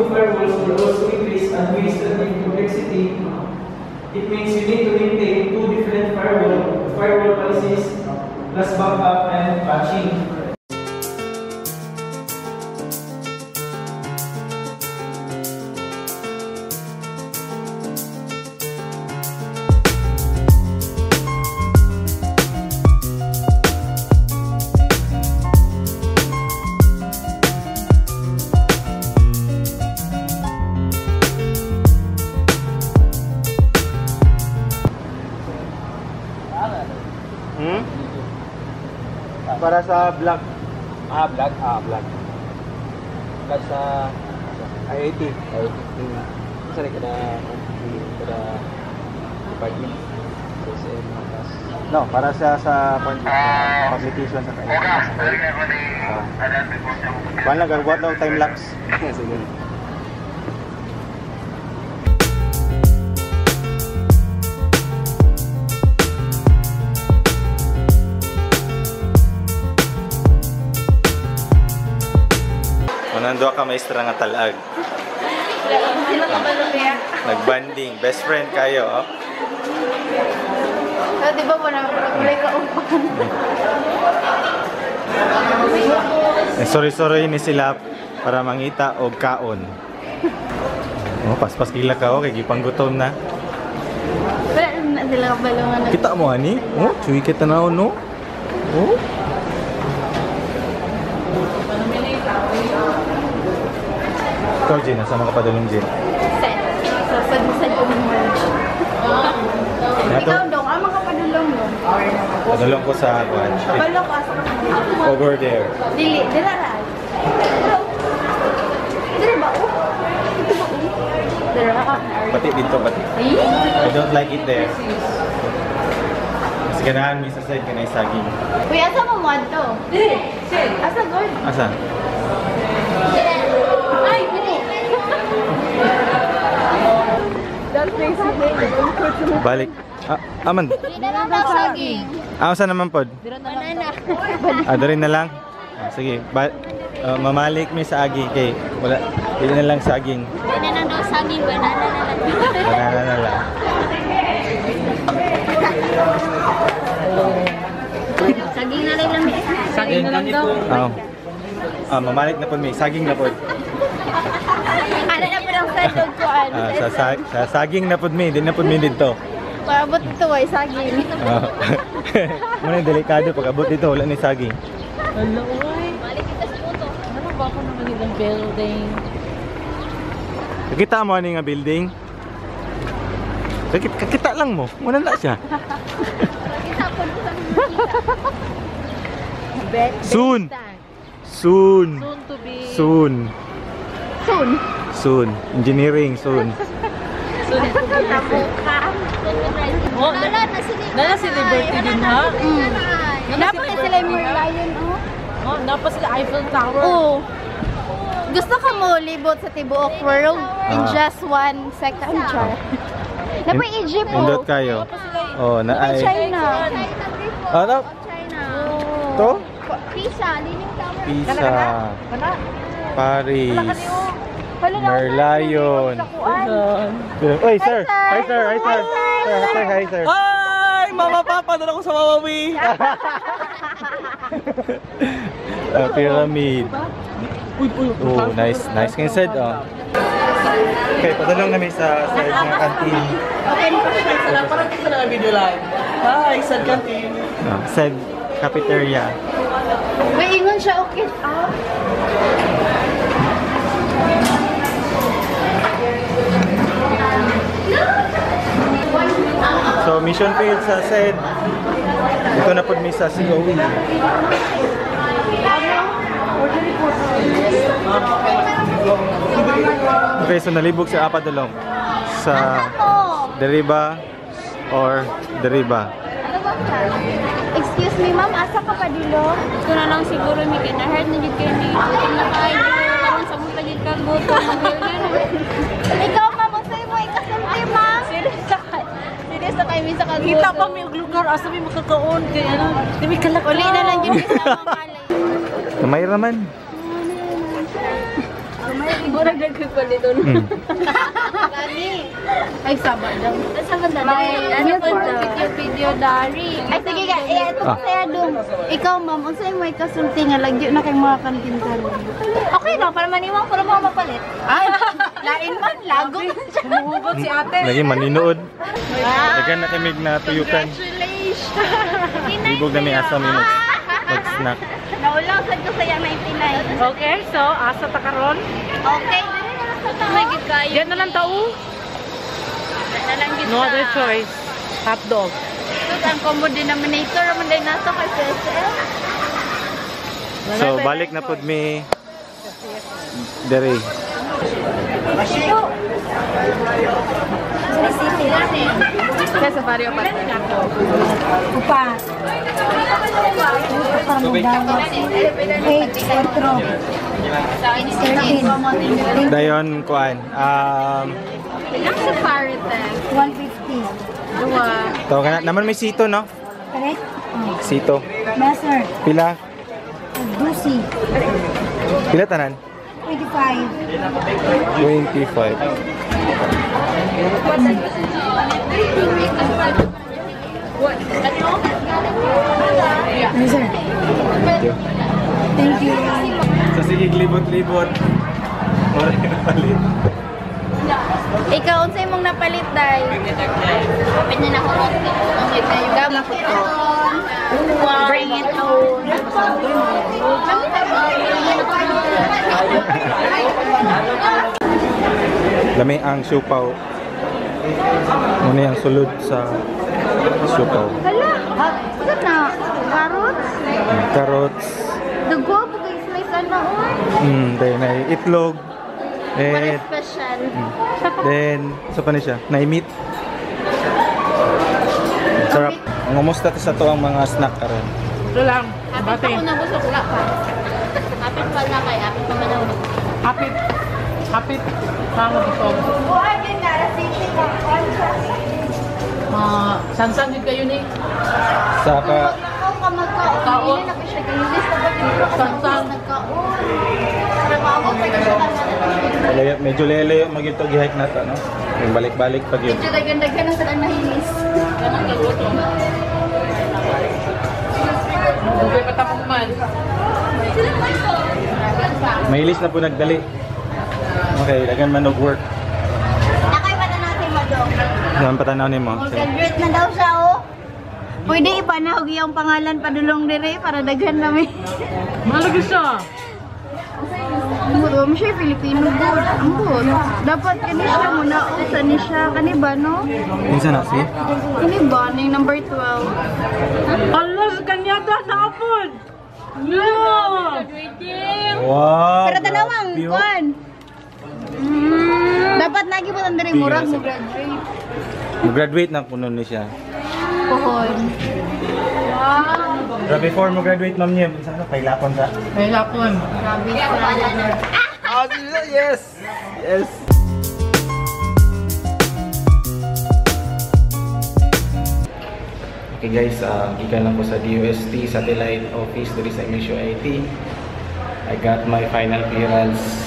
two firewalls will also increase administrative complexity. It means you need to maintain two different firewall policies plus backup and patching. Para sa vlog. Ah, vlog? Ah, vlog. Vlog sa IIT. IIT. Saan ka na department? SM, class. No, para sa publication sa IIT. Kuan lang, gagawa lang time lapse. Sige. Nandua ka maestra nga talag. Nagbanding, best friend kayo, oh. So, di ba wala ka upan? Sorry-sorry ni sila para mangita og kaon. Oh, paspas kila ka, oh, kay gipanggutom na. Wala na sila kabalungan. Kita mo ani? Oh, chuy kita na no. Oh. Ikaw, Jin, nasa mga kapadulong, Jin? Set. So, sad-sad ko mo. Ikaw, Dong, ang mga kapadulong mo? Padulong ko sa kuan. Kabalo ka sa kapadulong. Over there. Dili, dila ra. Dila ba? Oh. Ito ba? Dila ra. Pati dito, pati. I don't like it there. Mas ganahan mi sa side kanay saging. Uy, asa mo mo to? Asa good? Asa? Ay, dili. Balik. Ah, aman. Dili na lang daw saging. Ah, saan naman pod? Banana. Ah, diri na lang. Ah, sige, mamalik mi sa agi kay wala dili na lang saging. Dili na lang daw saging, banana na lang. Banana na lang. Saging na lang lami. Saging na lang daw. Oh. Ah, mamalik na pod mi, saging na pod. Ano na po ng sandog ko ano? Ah, sa saging na pod mi, di na pod mi dito. Paabot ito ay saging. Ah. Muna delikado pag abot dito wala ni saging. Hello, oy. Balik kita sa puto. Ano ba ako naman ilang building? Kakita mo ani nga building? Kakita lang mo. Muna na siya. Kita po sa Soon. Soon. Soon to be. Soon. Soon. Soon. Engineering soon. Soon to be. Tabuka. Oh, nana si Liberty din ha? Dapat na sila yung Merlion, oh. Oh, dapat sila Eiffel Tower. Oo. Gusto ka mo libot sa tibuok world in Ah. just 1 second, char. Napay Egypt, oh. Indot kayo. Oh, na Napay ay. China. Ano? To? Pisa, Leaning Tower. Pisa. Paris. Merlion. Oy, sir. Hi, sir. Hi, sir. Sir, sir, hi, sir. Hi! Mama, Papa! Doon ako sa Mama Wee! Pyramid. Oh, nice. Nice nga said, oh. Okay, padalong namin sa side ng canteen. Parang kita na video live. Hi, sad canteen. Oh, side cafeteria. May ingon siya, okay. Ah. So, mission failed sa SED. Dito na po mi sa COE. Okay, so nalibog si Apa Dalong sa Deriba or Deriba. Excuse me, ma'am, asa ka pa dulo? Ito na lang siguro mi kay na-hurt na jud kayo ni gutom na kayo. Karon sa mo pa jud ka gutom. Ikaw, ma'am, unsay mo ikasulti, ma'am? Serious na kay. Serious na kay mi sa kagutom. Kita pa mi og lugar asa mi makakaon kay ano. Di mi kalak. Uli na lang yun sa mga malay. Kamay raman. Murag nagpaliton. Ay, saba daw. Asa man na? Ano po video dari? Ay, sige ka. Eh, ito saya dong. Ikaw, ma'am, unsay may kasulti nga lagyo na kay mga kantin karon? Okay lang, para maniwang para mga mapalit. Ay, lain man, lago. Humuhugot si ate. Lagi maninood. Dagan na kami na tuyukan. Congratulations! Libog na may asa may mag-snack. Naulaw sad ko sa yang 99. Okay, so asa ta karon? Okay, diri na lang sa tao. May gid kayo. Diyan na lang tao. Na lang gid. No other choice. Hot dog. Sus, ang common denominator man din nasa kay CSL. So balik na pud mi dere. Sa Safari pa. Upa. Para magdawat. 8, 4, 13. Dayon kuan. Ilang safari te? 150. Dua. Tawagan na naman may sito, no? Correct? Oh. Sito. Master, Pila? Dusi. Pila tanan? 25. 25. Yes, sir. Thank you. Thank you. So sige, libot-libot. Wala na palit. Ikaw, unsay mong napalit, day? Kapit na na ko. Gabot ko. Bring it on. Lami ang siupaw. Muna yung sulod sa siupaw. Hala, saan na? Carrots? Carrots. Dugo po kay slice ano, oy. Then ay itlog. Para And special. then so pa ni siya, na meat. Sarap. Ang umusta to sa to ang mga snack karon. Ito lang. Apit Bate. pa ko na busog wala pa. Apit pa na kay apit pa man ako. Hapit. Hapit. Pang busog. Buhay din nga, city ka. Sansan yun kayo ni. Sa ka Maglakaw ka magkaon. Hindi na ko siya gayulis. Dapat hindi ka Sansan. nagkaon. Para maabot pa siya ka. Layo, medyo layo magyud to gihike na to, no? Yung balik-balik pag yun. Medyo daghan-daghan na sa nahilis. Okay, patapong man. Mahilis na po nagdali. Okay, dagan man og work. Nakay pa na natin madong. Naman patanaw nimo. Sige. Graduate na daw siya, oh. Pwede ipanahog iyong pangalan padulong dire para daghan nami. Malagi siya. Ambot, siya Filipino good. Ambot. Dapat kani siya muna usa ni siya kani ba no? Kinsa na si? Kani ba ning number 12? Allah, sa kanya da, naapod. Yeah! Wow. Pero tanawang grabe, oh. kuan. Dapat lagi po diri murag mo graduate. Mo-graduate na kuno ni siya. Pohon. Pero before mo graduate, ma'am niya, minsan ano, pailapon sa? Pailapon. Grabe sa. Ah, yes! Yes! Okay guys, gikan lang ko sa DOST Satellite Office diri sa MSU IT. I got my final clearance.